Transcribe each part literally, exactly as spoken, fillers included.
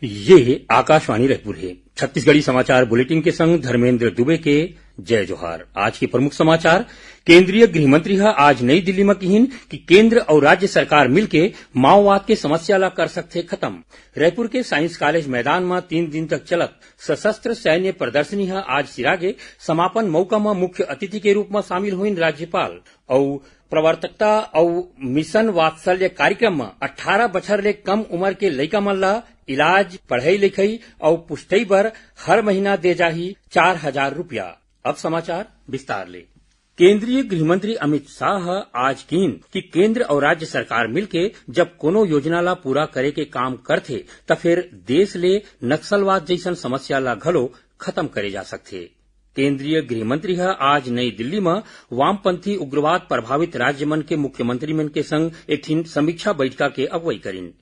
ये आकाशवाणी रायपुर हे। छत्तीसगढ़ी समाचार बुलेटिन के संग धर्मेंद्र दुबे के जय जोहार। आज के प्रमुख समाचार। केंद्रीय गृह मंत्री ह आज नई दिल्ली म किहिन कि केंद्र अउ राज्य सरकार मिलके माओवाद के समस्या ला कर सकथे खत्म। रायपुर के साइंस कॉलेज मैदान म तीन दिन तक चलत सशस्त्र सैन्य प्रदर्शनी ह आज सिरागे। समापन मौका म मुख्य अतिथि के रूप म शामिल होइन राज्यपाल अउ प्रवर्तकता अउ मिशन वात्सल्य कार्यक्रम म अठारह बछर ले कम उमर के लइका मन ला इलाज, पढ़ई लिखई अउ पुष्टई बर हर महीना दे जाही चार हजार रुपया। अब समाचार विस्तार ले। केंद्रीय गृह मंत्री अमित शाह ह आज किहिन कि केंद्र अउ राज्य सरकार मिलके जब कोनो योजना ला पूरा करे के काम करथे, त फेर देश ले नक्सलवाद जइसन समस्या ला घलो खत्म करे जा सकथे। केंद्रीय गृह मंत्री ह आज नई दिल्ली म वामपंथी उग्रवाद प्रभावित राज्य मन के मुख्यमंत्री मन के संग एक ठिन समीक्षा बैठका के अगुवाई करिन।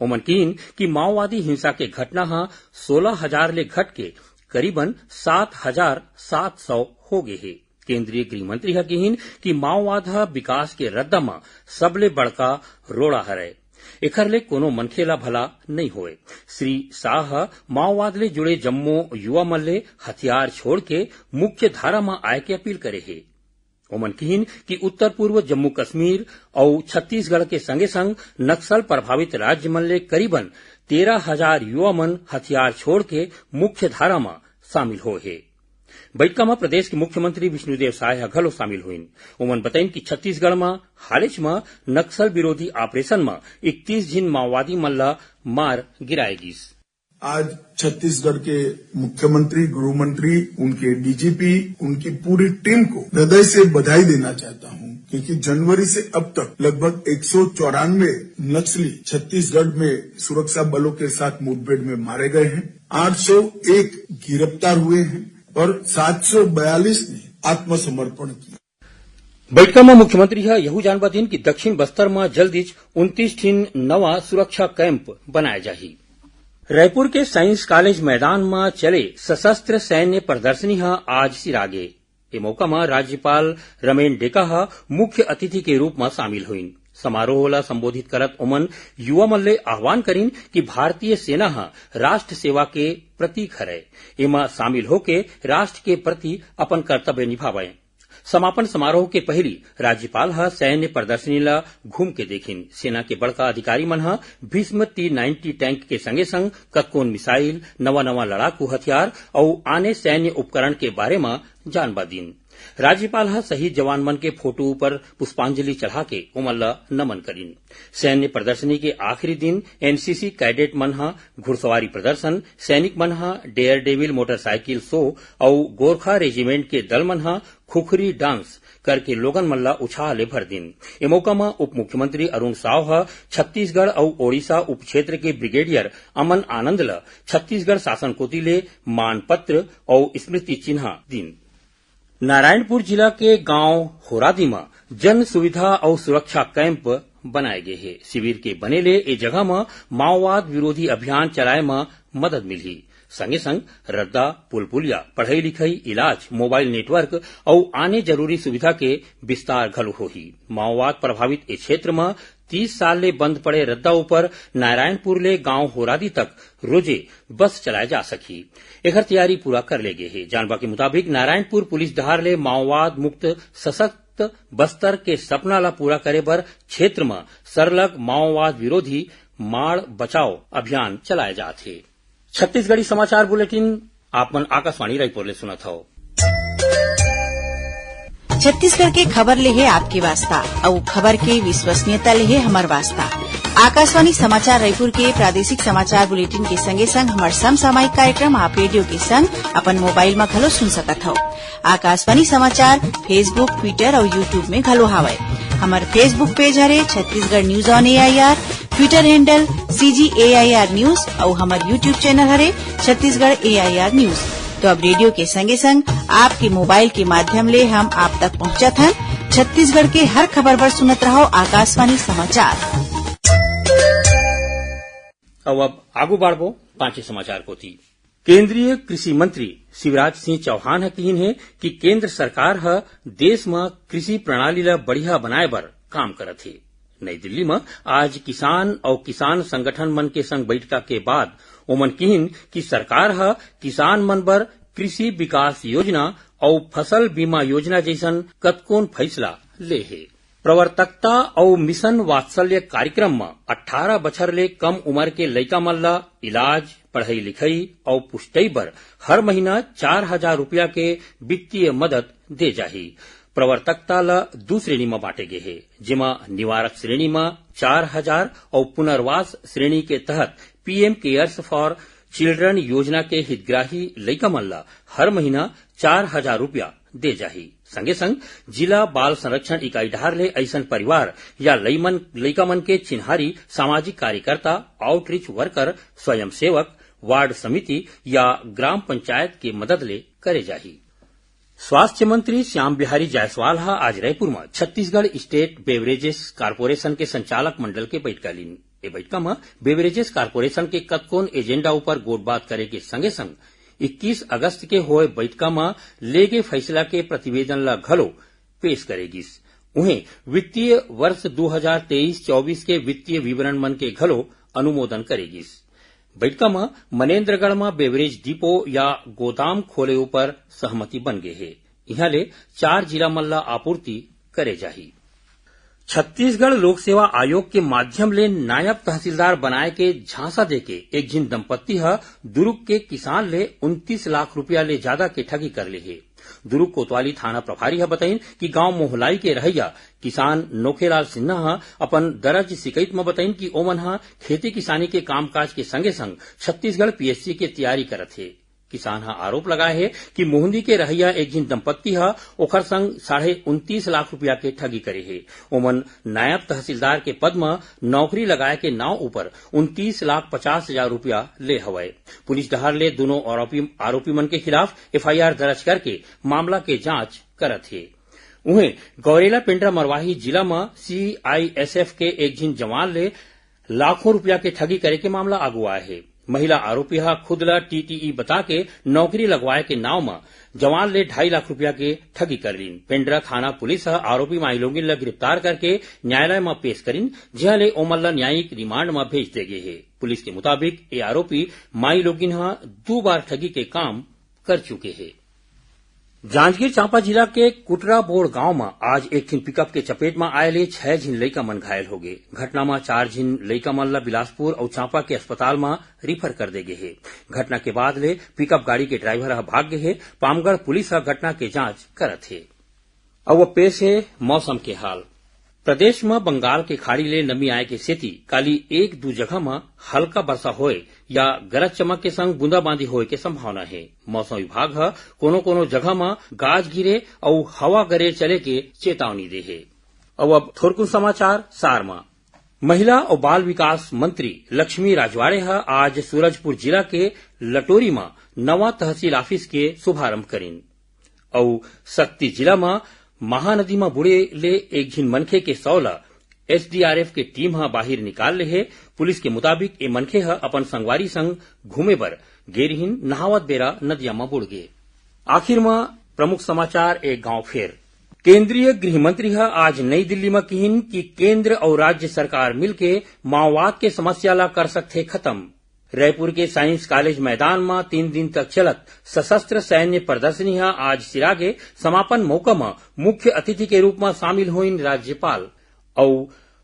ओमन किहिन कि माओवादी हिंसा के घटना ह सोलह हजार ले घट के करीबन सात हजार सात सौ हो गे हे। केंद्रीय गृह मंत्री ह किहिन कि माओवाद ह विकास के रद्दा म सबले बड़का रोड़ा हरय, एखर ले कोनो मनखे ला भला नइ होय। श्री शाह ह माओवाद ले जुड़े जम्मो युवा मन ले हथियार छोड़ के मुख्य धारा म आय के अपील करे हे। ओमन किहिन कि उत्तर पूर्व जम्मू कश्मीर अउ छत्तीसगढ़ के संगे संग नक्सल प्रभावित राज्य मन ले करीबन तेरह हजार युवा मन हथियार छोड़ के मुख्य धारा म शामिल होए हे। बैठका म प्रदेश के मुख्यमंत्री विष्णुदेव साय ह घलो शामिल होइन। ओमन बताइन कि छत्तीसगढ़ म हालेच म नक्सल विरोधी ऑपरेशन म इकतीस झिन माओवादी मन ल मार गिराए गिस। आज छत्तीसगढ़ के मुख्यमंत्री, गृह मंत्री, उनके डीजीपी, उनकी पूरी टीम को हृदय से बधाई देना चाहता हूं, क्योंकि जनवरी से अब तक लगभग एक सौ चौरानवे नक्सली छत्तीसगढ़ में सुरक्षा बलों के साथ मुठभेड़ में मारे गए हैं, आठ सौ एक गिरफ्तार हुए हैं और सात सौ बयालीस ने आत्मसमर्पण किया। बैठका म मुख्यमंत्री ह यहू जानबा दिन कि दक्षिण बस्तर म जल्दीच उनतीस ठिन नवा सुरक्षा कैंप बनाए जाही। रायपुर के साइंस कॉलेज मैदान म चले सशस्त्र सैन्य प्रदर्शनी ह आज सिरागे। ए मौका म राज्यपाल रमेन डेका ह मुख्य अतिथि के रूप म शामिल होइन। समारोह ल संबोधित करत ओमन युवा मन ले आह्वान करिन कि भारतीय सेना ह राष्ट्र सेवा के प्रतीक हरय। एमा शामिल होके राष्ट्र के प्रति अपन कर्तव्य निभावय। समापन समारोह के पहिली राज्यपाल ह सैन्य प्रदर्शनी ल घूम के देखिन। सेना के बड़का अधिकारी मन ह भीष्म टी नाइंटी टैंक के संगे संग कतकोन मिसाइल, नवा-नवा लड़ाकू हथियार अउ आने सैन्य उपकरण के बारे म जानबा दीन। राज्यपाल ह शहीद जवान मन के फोटो ऊपर पुष्पांजलि चढ़ा के ओमन ल नमन करिन। सैन्य प्रदर्शनी के आखिरी दिन एनसीसी कैडेट मन ह घुड़सवारी प्रदर्शन, सैनिक मन ह डेयर डेविल मोटरसाइकिल शो अउ गोरखा रेजिमेंट के दल मन ह खुखरी डांस करके लोगन मन ल उछाह ले भर दिन। ए मौका म उप मुख्यमंत्री अरुण साव ह छत्तीसगढ़ अउ ओडिशा उप क्षेत्र के ब्रिगेडियर अमन आनंद ल छत्तीसगढ़ शासन कोति ले मान पत्र अउ स्मृति चिन्हा दिन। नारायणपुर जिला के गांव होरादी म जन सुविधा अउ सुरक्षा कैंप बनाए गे हे। शिविर के बने ले ए जगह म माओवाद विरोधी अभियान चलाए म मदद मिलही। संगे संग रद्दा, पुलपुलिया, पढ़ई लिखई, इलाज, मोबाइल नेटवर्क अउ आने जरूरी सुविधा के विस्तार घलो होही। माओवाद प्रभावित ए क्षेत्र म तीस साल ले बंद पड़े रद्दा ऊपर नारायणपुर ले गांव होरादी तक रोजे बस चलाए जा सकही। एखर तैयारी पूरा कर ले गे हे। जानबा के मुताबिक नारायणपुर पुलिस डहार ले माओवाद मुक्त सशक्त बस्तर के सपना ला पूरा करे बर क्षेत्र म सरलग माओवाद विरोधी माड़ बचाओ अभियान चलाए जात हे। छत्तीसगढ़ी समाचार बुलेटिन आप मन आकाशवाणी रायपुर ले सुनत हव। छत्तीसगढ़ के खबर ले हे आपके वास्ता, अउ खबर के विश्वसनीयता ले हे हमर वास्ता। आकाशवाणी समाचार रायपुर के प्रादेशिक समाचार बुलेटिन के संगे संग हमर समसामयिक कार्यक्रम आप रेडियो के संग अपन मोबाइल म घलो सुन सकत हव। आकाशवाणी समाचार Facebook, Twitter अउ YouTube में घलो हावय। हमर Facebook पेज हरे Chhattisgarh news on AIR, Twitter handle CG AIR news अउ हमर YouTube चैनल हरे छत्तीसगढ़ एआईआर न्यूज। तो अब रेडियो के संगे संग आपके मोबाइल के माध्यम ले हम आप तक पहुंचत हन। छत्तीसगढ़ के हर खबर बर सुनत रहो आकाशवाणी समाचार। अउ अब आगू बाढ़बो पांचे समाचार कोती। केंद्रीय कृषि मंत्री शिवराज सिंह चौहान ह किहिन हे कि केंद्र सरकार ह देश म कृषि प्रणाली ल बढ़िया बनाए बर काम करत हे। नई दिल्ली म आज किसान अउ किसान संगठन मन के संग बैठका के बाद ओमन किहिन कि सरकार ह किसान मन बर कृषि विकास योजना अउ फसल बीमा योजना जइसन कतकोन फैसला ले हे। प्रवर्तकता अउ मिशन वात्सल्य कार्यक्रम म अट्ठारह बछर ले कम उमर के लइका मन ल इलाज, पढ़ई लिखई अउ पुष्टई बर हर महीना चार हजार रुपया के वित्तीय मदद दे जाही। प्रवर्तकता ल दू श्रेणी म बांटे गे हे, जेमा निवारक श्रेणी म चार हजार अउ पुनर्वास श्रेणी के तहत पीएम केयर्स फॉर चिल्ड्रन योजना के हितग्राही लइका मन ल हर महीना चार हजार रुपया दे जाही। संगे संग जिला बाल संरक्षण इकाई डहार ले अइसन परिवार या लइमन, लइका मन के चिन्हारी सामाजिक कार्यकर्ता, आउटरीच वर्कर, स्वयंसेवक, वार्ड समिति या ग्राम पंचायत के मदद ले करे जाही। स्वास्थ्य मंत्री श्याम बिहारी जायसवाल ह आज रायपुर म छत्तीसगढ़ स्टेट बेवरेजेस कारपोरेशन के संचालक मंडल के बइठका लीन। ए बइठका म बेवरेजेस कारपोरेशन के कतकोन एजेंडा ऊपर गोठबात करे के संगे संग इक्कीस अगस्त के होय बइठका म ले गे फैसला के प्रतिवेदन ल घलो पेश करे गिस। उहें, वित्तीय वर्ष दू हजार तेईस चौबीस के वित्तीय विवरण मन के घलो अनुमोदन करे गिस। बइठका म मनेन्द्रगढ़ म बेवरेज डिपो या गोदाम खोले ऊपर सहमति बन गे हे। इहां ले चार जिला मन ल आपूर्ति करे जाही। छत्तीसगढ़ लोक सेवा आयोग के माध्यम ले नायब तहसीलदार बनाए के झांसा देके एक झिन दंपत्ति ह दुरुग के किसान ले उनतीस लाख रुपया ले जादा के ठगी कर ले हे। दुरुग कोतवाली थाना प्रभारी ह बताइन कि गांव मोहलाई के रहइया किसान नोखेलाल सिन्हा ह अपन दर्ज शिकायत म बताइन कि ओमन ह खेती किसानी के कामकाज के संगे संग छत्तीसगढ़ पीएससी के तैयारी करत हे। किसान ह आरोप लगाए हे कि मोहंदी के रहइया एक झिन दंपत्ति ह ओखर संग साढ़े उनतीस लाख रुपया के ठगी करे हे। ओमन नायब तहसीलदार के पद म नौकरी लगाए के नाव ऊपर उनतीस लाख पचास हजार रुपया ले हवय। पुलिस डहार ले दुनों आरोपी, आरोपी मन के खिलाफ एफआईआर दर्ज करके मामला के जांच करत हे। उहें, गौरेला पेंड्रा मरवाही जिला म सीआईएसएफ के एक झिन जवान ले लाखों रुपया के ठगी करे के मामला आगू आए हे। महिला आरोपी ह खुद ल टीटीई बता के नौकरी लगवाए के नाव म जवान ले ढाई लाख रुपया के ठगी कर लीन। पेंड्रा थाना पुलिस ह आरोपी माईलोगिन ल गिरफ्तार करके न्यायालय म पेश करिन, जिहां ले ओमन ल न्यायिक रिमांड म भेज दे गे हे। पुलिस के मुताबिक, ए आरोपी माईलोगिन ह दू बार ठगी के काम कर चुके हे। जांजगीर चांपा जिला के कुटराबोड़ गांव म आज एक ठिन पिकअप के चपेट म आए ले छह झिन लइका मन घायल हो गे। घटना म चार झिन लइका मन ल बिलासपुर अउ चांपा के अस्पताल म रिफर कर दे गे हे। घटना के बाद ले पिकअप गाड़ी के ड्राइवर ह भाग गे हे। पामगढ़ पुलिस ह घटना के जांच करत हे। अउ अब पेश हे मौसम के हाल। प्रदेश म बंगाल के खाड़ी ले नमी आए के सेती काली एक दू जगह म हल्का बरसा होए या गरज चमक के संग बूंदाबांदी होए के संभावना हे। मौसम विभाग ह कोनो-कोनो जगह म गाज गिरे अउ हवा गरेर चले के चेतावनी दे हे। अउ अब थोरकुन समाचार सार म। महिला अउ बाल विकास मंत्री लक्ष्मी राजवाड़े ह आज सूरजपुर जिला के लटोरी म नवा तहसील ऑफिस के शुभारंभ करिन। अउ सक्ती जिला म महानदी म बूड़े ले एक झिन मनखे के शव ल एसडीआरएफ के टीम ह बाहिर निकाल ले हे। पुलिस के मुताबिक, ए मनखे ह अपन संगवारी संग घूमे बर गे रिहिन, नहावत बेरा नदिया म बूड़ गे। आखिर म प्रमुख समाचार एक घांव फेर। केंद्रीय गृह मंत्री ह आज नई दिल्ली म किहिन कि केंद्र अउ राज्य सरकार मिलके माओवाद के समस्या ल कर सकथे खत्म। रायपुर के साइंस कॉलेज मैदान म तीन दिन तक चलत सशस्त्र सैन्य प्रदर्शनी ह आज सिरागे। समापन मौका म मुख्य अतिथि के रूप म शामिल होइन राज्यपाल। अउ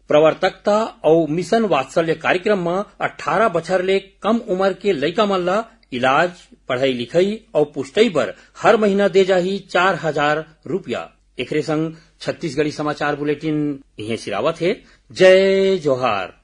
प्रवर्तकता अउ मिशन वात्सल्य कार्यक्रम म अट्ठारह बछर ले कम उमर के लइका मन ल इलाज, पढ़ई लिखई अउ पुष्टई बर हर महीना दे जाही चार हजार रुपया। एकरे संग छत्तीसगढ़ी समाचार बुलेटिन इहें सिरावत हे। जय जोहार।